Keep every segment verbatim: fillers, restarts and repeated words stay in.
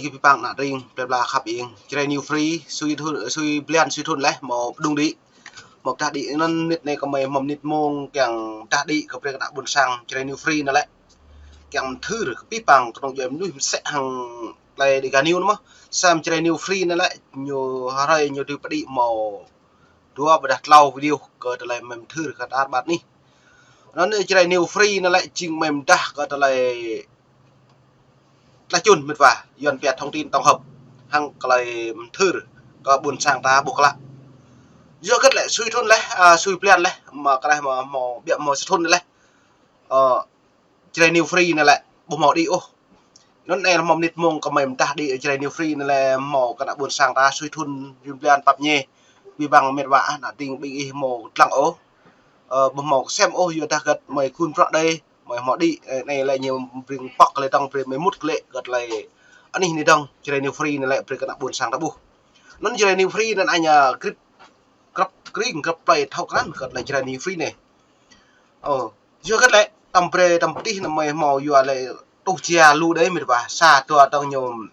Gih pơpă ană tring plơi pla khăp ing. Jrai New Free, sui thun, sui blan sui thun laih, hmâo pơdŭng đĭ. Hmâo pơdah đĭ anŭn mơnit anai kơ mơi hmâo mơnit mông kiăng pơdah đĭ kơ brơi kơ ană ƀôn sang Jrai New Free anai lĕ. Kiăng mơthưr kơ pih păng kơnơ̆ng djuai mơnuih mơsĕ hăng tơlơi Dega News anŭn mơ̆n. Samơ̆ Jrai New Free anai lĕ, ñu hrơi ñu tui pơđĭ hmâo dua ƀôdah tlâo video kơ tơlơi mơi mơthưr kơ tar ƀar anih. Anŭn Jrai New Free anai lĕ jing mơi mơdah kơ tơlơi tlaih čun mĕt wa, Yuan pia thông tin tổng hợp, hăng tơlơi mơthưr kơ ƀôn sang ta ƀuh klă. Yua hơget lĕ sui thun laih, a, sui blan laih, mă kơ laih mă hmâo biă hmâo sui thun laih. Ơ, Jrai New Free anai lĕ ƀu hmâo đĭ ôh. Anŭn anai hmâo mơnit mông kơ mơi mơdah đĭ Jrai New Free anai lĕ hmâo kơ ană ƀôn sang ta sui thun, sui blan pap ñe. Wĭ băng mĕt wa ah, ană tring ƀing ih hmâo tlăng ôh. Ơ, ƀu hmâo kơsem ôh, yua dah hơget mơi kun prăk đơi, mơi hmâo đĭ, ơ, anai lĕ ñu bring pŏk kơ lĕ dơ̆ng brơi mơi mŭt kơ lĕ hơget tơlơi anih anai dơ̆ng, Jrai New Free anai lĕ brơi kơ ană ƀôn sang ta ƀuh. Anŭn Jrai New Free anŭn aña krip, krăp kring, krăp plơi thâo krăn kơ tơlơi Jrai New Free anai. Ơ, yua hơget lĕ, tăm brơi, tăm pơtih anŭn mơi hmâo yua lĕ tuh jia lu đơi mĕt wa, sa dua tơ̆ng ñu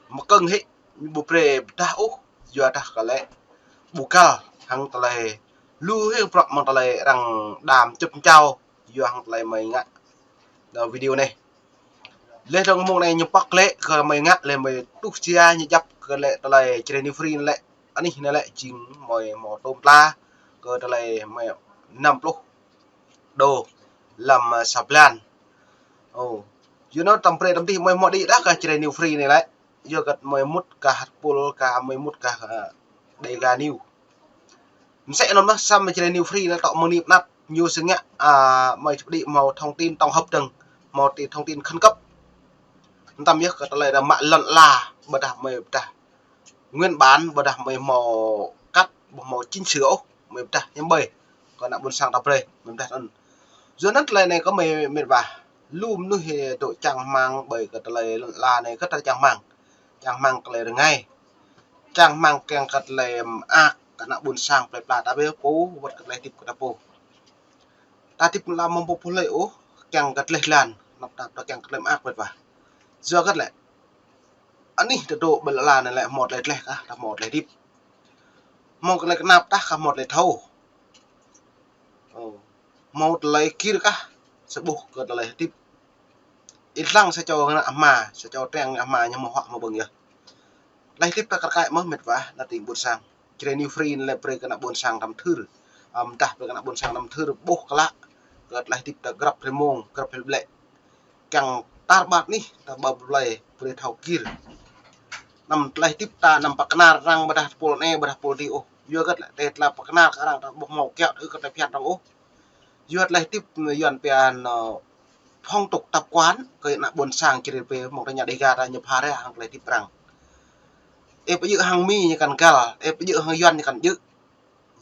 mơkơ̆ng hĭ, ñu ƀu brơi pơdah ôh, yua dah kơ lĕ ƀu găl hăng tơlơi lu hĭ prăk mơ̆ng tơlơi arăng đam čŭp čao, yua hăng tơlơi mơi ngă, ơ, video anai. Laih dơ̆ng mông anai ñu pŏk lĕ kơ mơi ngă lĕ mơi tuh jia ñu djăp kơ lĕ tơlơi Jrai New Free anai lĕ. Anih anai lĕ jing mơi hmâo tôm tla kơ tơlơi mơi năm pluh đô lăm, ơ, sa blan. Ơ, yua anŭn tăm brơi tăm pơtih mơi hmâo đĭ dah kơ Jrai New Free anai lĕ. Yua hơget mơi mŭt kơ hơt pul kơ mơi mŭt kơ, ơ, Dega News. Mơsĕ anŭn mơ̆n samơ̆ Jrai New Free anai tŏ mơni pơnăp ñu sơngă, a, mơi čŭp đĭ hmâo thông tin tổng hợp dơ̆ng, hmâo ti thông tin khẩn cấp. Tăm yơh kơ tơlơi dah mă lŏn ala, ƀôdah mơi pơdah nguyên bản, ƀôdah mơi hmâo cắt, ƀu hmâo chính xác ôh, mơi pơdah hiam ƀơi kơ ană ƀôn sang ta brơi, mơi pơdah anŭn. Yua anŭn tơlơi anai kơ mơi mĕt wa, lu mơnuih dŏ čang rơmang ƀơi kơ tơlơi lŏn ala anai kơ ta čang rơmang. Čang rơmang tơlơi rơngai. Čang rơmang kiăng kơ tơlơi mơak kơ ană ƀôn sang plơi pla ta ƀơi pô, wơ̆t kơ tơlơi hơdip kơ ta pô. Ta hơdip lăm mơ̆ng pô pô lơi ôh, kiăng kơ tơlơi lan, năp năp ta kiăng kơ tơlơi mơak mĕt wa. Yua hơget lĕ, anih ta dŏ ƀơi lŏn ala anai lĕ hmâo tơlơi tlaih kah, ta hmâo tơlơi hơdip. Hmâo tơlơi kơnap tah kah hmâo tơlơi thâo. Ơ, hmâo tơlơi gir kah, sa ƀuh kơ tơlơi hơdip. Ih lăng sa čô ngă hma, sa čô tring ngă hma ñu hmâo huă hmâo ƀơ̆ng yơh. Tơlơi hơdip ta kar kaĭ mơ̆n mĕt wa, ană tring ƀôn sang. Jrai New Free anai lĕ brơi kơ ană ƀôn sang ta mơthưr. Ơ, mơdah brơi kơ ană ƀôn sang ta mơthưr ƀuh klă kơ tơlơi hơdip ta grăp hrơi mông, grăp hrơi ƀlĕ. Kiăng tar ƀar anih ta ƀu blơi brơi thâo gir. Anăm tơlơi hơdip ta anăm pơkơnar arăng ƀôdah pul anai ƀôdah pul adih ôh. Yua hơget lĕ tơlơi pơkơnar kơ arăng ta ƀu hmâo kiaŏ ư kơ tơlơi phiăn arăng ôh. Yua tơlơi hơdip Yuan pia anŭn, ơ, phong tục tập quán kơ ană ƀôn sang Jrai pơ mơ̆ng ta ña Dega ta ñu pha rai hăng tơlơi hơdip arăng. Ê pơjơ̆ hăng Mi ñu kăn găl, ê pơjơ̆ hăng Yuan ñu kăn djơ̆.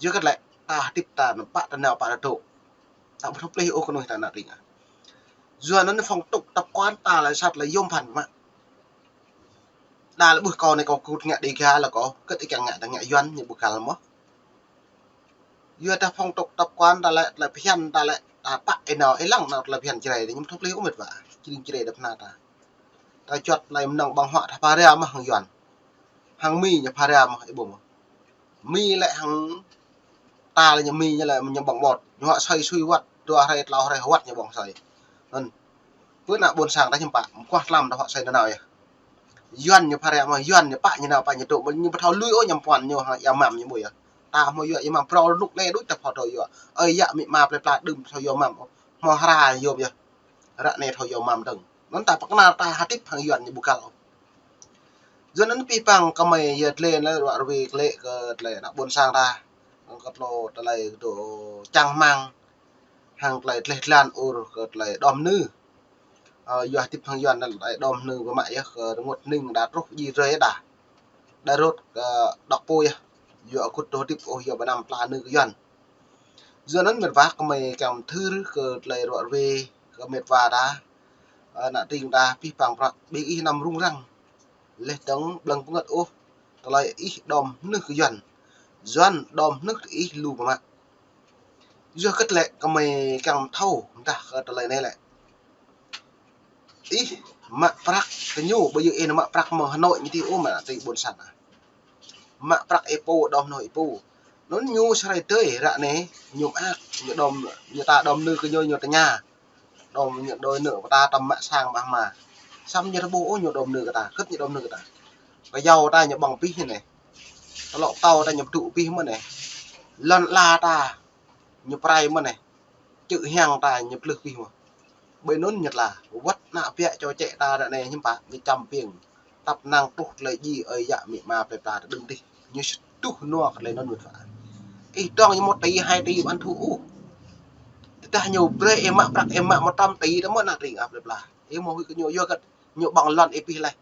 Yua hơget lĕ, ta hơdip ta anŭn pă ta nao pă ta dŏ. Ta ƀu thâo plih ôh kơ mơnuih ta ană tring ah. Yua anŭn phong tục tập quán ta lĕ sat lĕ yôm phăn mă. Đa lĕ ƀuh kâo anai kâo kơkuh ngă Dega lĕ kâo, hơget ih kiăng ngă ta ngă Yuan ñu ƀu găl mơ̆n. Yua dah phong tục tập quán ta lĕ, tơlơi phiăn ta lĕ, ta pă ih nao ih lăng nao tơlơi phiăn Jrai, ñu ƀu thâo plih ôh mĕt wa. Jing Jrai đah pơ anai ta. Ta juăt tơlơi mơnơ̆ng ƀơ̆ng huă ta pha rai mơ̆n hăng Yuan. Hăng Mi ñu pha rai mơ̆n, ih ƀuh mơ̆n. Mi lĕ hăng ta lĕ ñu Mi ñu lĕ ñu ƀơ̆ng ƀot. Ñu huă sơi sui wơ̆t, dua hrơi, tlâo hrơi wơ̆t ñu ƀơ̆ng sơi. Anŭn. Pơ ană ƀôn sang ta hiư̆m pă, mơguah tlam ta huă sơi nanao yơh. Yuan ñu pha rai mơ̆n, Yuan ñu pă ñu nao pă ñu dŏ, ñu ƀu thâo lui ôh ñu puăn ñu hăng ia mam ñu ƀu yơh. Ta hmâo yua ia mam phrâo rơnŭk anai đôč ta pha thâo yua. Ơi yă amĭ ama plơi pla đưm thâo yua mam ôh. Hmâo hra yôm yơh. Ră anai thâo yua mam dơ̆ng. Anŭn ta pơkơnar ta hơdip hăng Yuan ñu ƀu găl ôh. Yua anŭn pih păng kơ mơi yơh tơlơi anai ruă rơwe kơ lĕ kơ tơlơi ană ƀôn sang ta. Kơ tlô tơlơi dŏ čang rơmang. Hăng tơlơi tlaih tlan ur kơ tơlơi đom nư. Ơ, yua hơdip hăng Yuan anŭn tơlơi đom nư ƀu mă yơh kơ rơngot ning đa truh ji rơi đa. Đa rôt kơ đŏk pô yơh. Yua akŭt dŏ hơdip ôh yua ƀu anăm pla nư kơ Yuan. Yua anŭn mĕt wa kơ mơi kiăng mơthưr kơ tơlơi ruă rơwe kơ mĕt wa ta. Ơ, ană tring ta pih păng prăk ƀing ih anăm rŭng răng. Laih dơ̆ng ƀlơ̆ng pơngơ̆t ôh tơlơi ih đom nư kơ Yuan. Yuan đom nư kơ ih lu ƀu mă. Yua hơget lĕ kơ mơi kiăng thâo mơdah kơ tơlơi anai lĕ. Ih Mă prăk kơ ñu, ƀu djơ̆ ih nao mă prăk mơ̆ng Hà Nội ñu tih ôh, mă tring ƀôn sang ah. Mă prăk ih pô, đom hơnơ̆ng ih pô. Anŭn ñu sơrai tơi ră anai, ñu mơak, ñu đom, ñu ta đom nư kơ ñu, ñu tơña. Đom ñu đôi nư kơ ta tơm mă sang mă hma. Samơ̆ ñu tơƀuh ôh ñu đom nư kơ ta, kơ̆t ñu đom nư kơ ta. Kơyâo ta ñu ƀơ̆ng abih anai. Tơlŏ tâo ta ñu pơdŭ abih mơ̆n anai. Lŏn ala ta ñu pơrai mơ̆n anai. Čư̆ hiăng ta ñu plưh abih mơ̆n. Ƀơi anŭn ñu tla, wơ̆t ană ƀiă čô čĕ ta ră anai hiư̆m pă, ñu čăm piêng. Tăp năng truh tơlơi djai ơi yă amĭ ama plơi pla ta đơ̆ng dih. Ñu sĭt tŭ hơnua kơ tơlơi anŭn mơ̆n wa. Ih dŏng ñu một tỉ, hai tỉ ƀu ăn thu ôh. Tơdah ñu brơi ih mă prăk ih mă một trăm tỉ ta mơ̆n ană tring ah plơi pla. Ih mơ̆ huĭ kơ ñu yua kơ ñu ƀơ̆ng lŏn ih abih laih.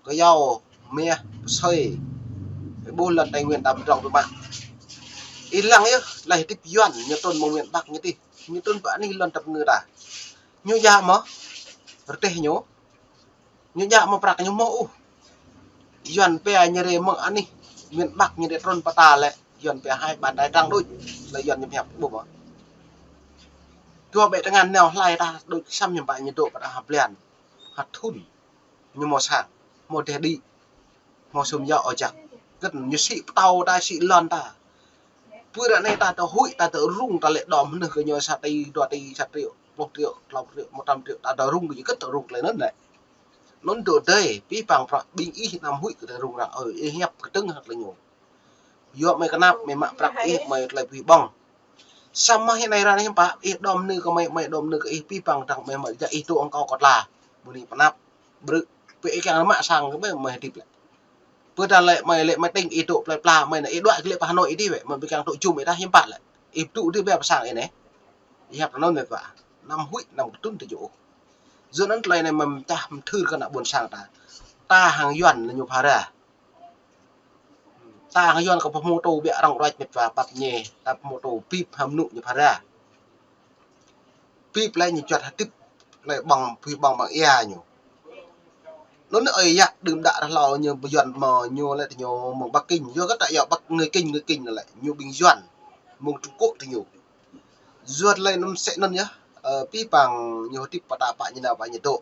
Kơyâo, mah, pơsơi. Ih ƀuh lŏn Tây Nguyên ta pơdrŏng pơmă. Ih lăng yơh, laih hơdip Yuan, ñu trŭn mơ̆ng miền Bắc ñu tih. Ñu trŭn pơ anih lŏn tơpơngư ta. Ñu djă mơ̆, rơdêh ñu. Ñu djă mơ̆ prăk ñu mơ̆ ôh. Yuan pia ñu rai mơ̆ng anih miền Bắc ñu rai trŭn pơ ta lĕ. Yuan pia hai bàn tay trắng đôč. Lĕ Yuan ñu pơhiăp ƀuh mơ̆. Dua ƀĕ tơngan nao hlai ta đôč, samơ̆ ñu ƀă ñu dŏ pơ ta ha blan. Ha thŭn. Ñu mơ̆ sang, mơ̆ deh đĭ, mơ̆ sum yŏ ôh jak. Kơ̆t ñu sĭ pơtâo ta, sĭ lŏn ta. Pơ ră anai ta tơ huĭ, ta tơ rŭng, ta lĕ đom hơnưh kơ ñu sa tỉ, dua tỉ, sa triệu, pluh triệu, klâo triệu, một trăm triệu, ta tơ rŭng kơ ñu kơ̆t tơ rŭng tơlơi anŭn lĕ. Anŭn dŏ dơi, abih bang prăk ƀing ih anăm huĭ kơ tơlơi rŭng răng, ơ, ih hiăp kơtơ̆ng hăt lĕ ñu. Yua mơi kơnăp, mơi mă prăk ih, mơi tơlơi abih bang. Samơ̆ hĭ anai ră anai hiư̆m pă, ih đom nư kơ mơi, mơi đom nư kơ ih, abih bang dăng mơi mă jak ih dŏ hăng kâo kơ tla. Mơ̆ng anai pơnăp, brư̆, pơ ih kiăng mă sang kơ mơi, mơi hơdip lĕ. Pơ ta lĕ mơi lĕ mơi tring ih dŏ plơi pla mơi anai, ih đuaĭ kơ lĕ pơ Hà Nội ih dih wĕ, mơi ƀu kiăng dŏ jum ih tah hiư̆m pă lĕ. Ih pơdŭ dih ƀiă pơ sang ih anai. Ih hiăp anŭn mơi pă. Anăm huĭ, anăm kơtưn tơ ñu ôh. Yua anŭn tơlơi anai mơi mơčah mơthưr kơ ană ƀôn sang ta. Ta hăng Yuan lĕ ñu phara. Ta hăng Yuan kơ pơhmutu ƀiă răng ruač mĕt wa pap ñe, ta pơhmutu bip hăm nŭ ñu phara. Bip lĕ ñu juăt hơdip, lĕ ƀơ̆ng, bui ƀơ̆ng ƀơ̆ng ia ñu. Anŭn ơi yă đưm đă rơhlâo ñu ƀu Yuan mơ̆ ñu lĕ tơ ñu mơ̆ng Bắc Kinh, yua kơ ta yua Bắc, người Kinh, người Kinh lĕ, ñu ƀing Yuan, mơ̆ng Trung Quốc tơ ñu. Yuan lĕ anŭn sĕ anŭn yơh, ơ, abih bang ñu hơdip pơ ta pă ñu nao pă ñu dŏ.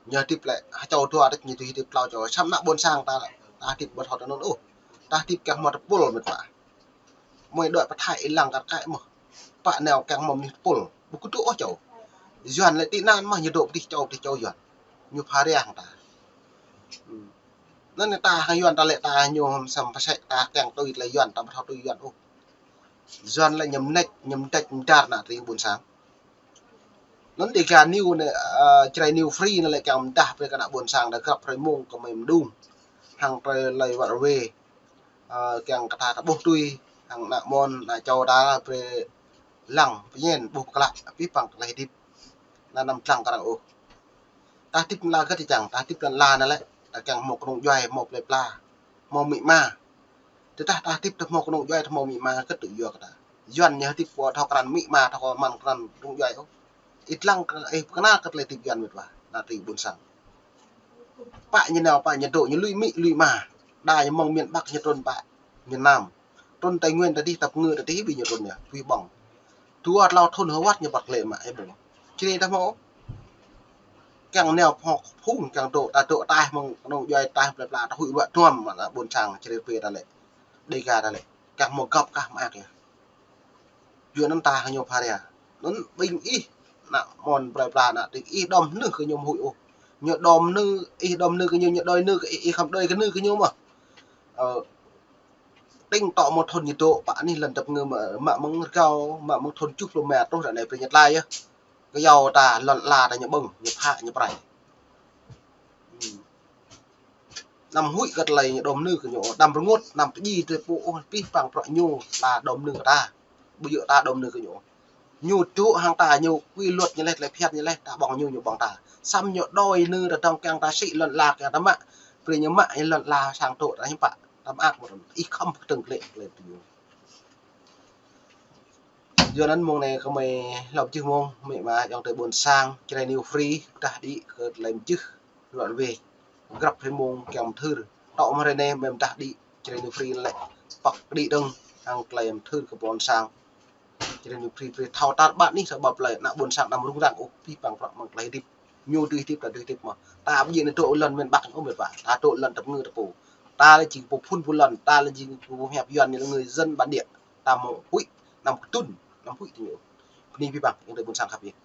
Ñu hơdip lĕ, ha čô dua đôč ñu tui hơdip tlâo čô. Samơ̆ ană ƀôn sang ta, ta hơdip ƀu thâo tơ anŭn ôh. Ta hơdip kiăng hmâo tơpul mĕt wa. Mơi đuaĭ pơ Thái ih lăng kar kaĭ mơ̆. Pă nao kiăng hmâo mơnuih tơpul. Ƀu kơdŭ ôh čô. Yuan lĕ tị nạn mơ̆ ñu dŏ pơ dih čô, pơ dih čô Yuan. Ñu phara hăng ta. Hmm. Anŭn ta hăng Yuan ta lĕ ta ñu hăm sam pơsĕ ta kiăng tui tơlơi Yuan ta ƀu thâo tui Yuan ôh. Yuan lĕ ñu mơneč, ñu mơneč mơdar ană tring ƀôn sang. Anŭn Dega News anai, ơ, Jrai News Free anai lĕ kiăng mơdah brơi kơ ană ƀôn sang ta grăp hrơi mông kơ mơi mơđung. Hăng brơi tơlơi wơr wê, ơ, kiăng kơ ta ta ƀuh tui, hăng ană mơ̆n, ană čô ta brơi lăng, pơñen, ƀuh pơklă, abih bang tơlơi hơdip. Anăm lăng kơ arăng ôh. Ta hơdip lăn ala kơ tơčăng, ta hơdip lăn ala anai lĕ, ta kiăng hmâo kơnung djuai, hmâo plơi pla, hmâo amĭ ama. Tơdah ta hơdip ta hmâo kơnung djuai, ta hmâo amĭ ama, kơ̆t tŭ yua kơ ta. Yuan ñu hơdip ƀu thâo krăn amĭ ama, thâo kơ mơ̆n krăn kơnung djuai ôh. Ih lăng kơ, ih pơkơnăl kơ tơlơi hơdip Yuan mĕt wa, ană tring ƀôn sang. Pă ñu nao, pă ñu dŏ, ñu lui amĭ, lui ama. Đa ñu mơ̆ng miền Bắc ñu trŭn pă miền Nam. Trŭn Tây Nguyên ta dih, tơpơngư ta dih, ƀing ñu trŭn yơh, bui ƀơ̆ng. Dua tlâo thŭn hơwăt ñu păt klĕ mă, ih ƀuh. Čơđai ta hmâo. Kiăng nao phŏk phung, kiăng dŏ, ta dŏ ataih mơ̆ng kơnung djuai ataih plơi pla, ta huĭ ruă tuăm, mă ană ƀôn sang, čơđai pơ ta lĕ. Dega ta lĕ. Kiăng hmâo găp kah mơak yơh. Yua anŭn ta hăng ñu phara. Anŭn ƀing ih, ană mơ̆n plơi pla, ană tring ih đom hơnưh kơ ñu mơ̆ huĭ ôh. Ñu đom nư, ih đom nư kơ ñu, ñu đôi nư kơ ih, ih khŏm đôi kơ nư kơ ñu mơ̆. Ơ, tring tŏ mơ̆ng thŭn ñu dŏ, pă anih lŏn tơpơngư mă, mă mơ̆ng rơgao, mă mơ̆ng thŭn tơjuh pluh rơma truh ră anai brơi ñu tla yơh. Kơyâo ta, lŏn ala ta ñu ƀơ̆ng, ñu phă, ñu pơrai. Hmm. Anăm huĭ kơ tơlơi ñu đom nư kơ ñu, anăm rơngot, anăm pơdjai tơlơi pô ôh, abih bang bruă ñu, ta đom nư kơ ta. Ƀu djơ̆ ta đom nư kơ ñu. Ñu dŏ hăng ta, ñu quy luật ñu laih, tơlơi phiăn ñu laih, ta ƀơ̆ng ñu, ñu ƀơ̆ng ta. Samơ̆ ñu đôi nư ta dŏng kiăng ta sĭ lŏn ala kiăng ta mă. Brơi ñu mă lŏn ala sang dŏ ta hiư̆m pă. Ta mơak mơ̆n, ih khŏm kơtơ̆ng klĕ, klĕ tui ñu. Yua anŭn mông anai kơ mơi hlâo pơjưh mông, mơi mă ayŏng adơi ƀôn sang, Jrai News Free, pơdah đĭ kơ tơlơi pơjưh, ruă ruê. Grăp hrơi mông kiăng mơthưr. Tŏ mơ̆ng hrơi anai mơi pơdah đĭ, Jrai News Free lĕ păk đĭ dơ̆ng, hăng tơlơi mơthưr kơ ƀôn sang. Jrai News Free brơi thâo tar ƀar anih sa ƀar plơi, ană ƀôn sang anăm rŭng răng ôh, abih bang bruă mơ̆ng tơlơi hơdip. Ñu tui hơdip, ta tui hơdip mơ̆n. Ta ƀu djơ̆ nao dŏ lŏn miền Bắc ôh met wa. Ta dŏ lŏn tơpơngư tơpô. Ta lĕ jing pô phun pô lŏn, ta lĕ jing pô hiăp Yuan ñu lĕ người dân bản địa. Ta mơ̆ huĭ, anăm kơtưn, anăm huĭ tơ ñu. Bơni abih bang, ayŏng adơi ƀôn sang khăp yơh.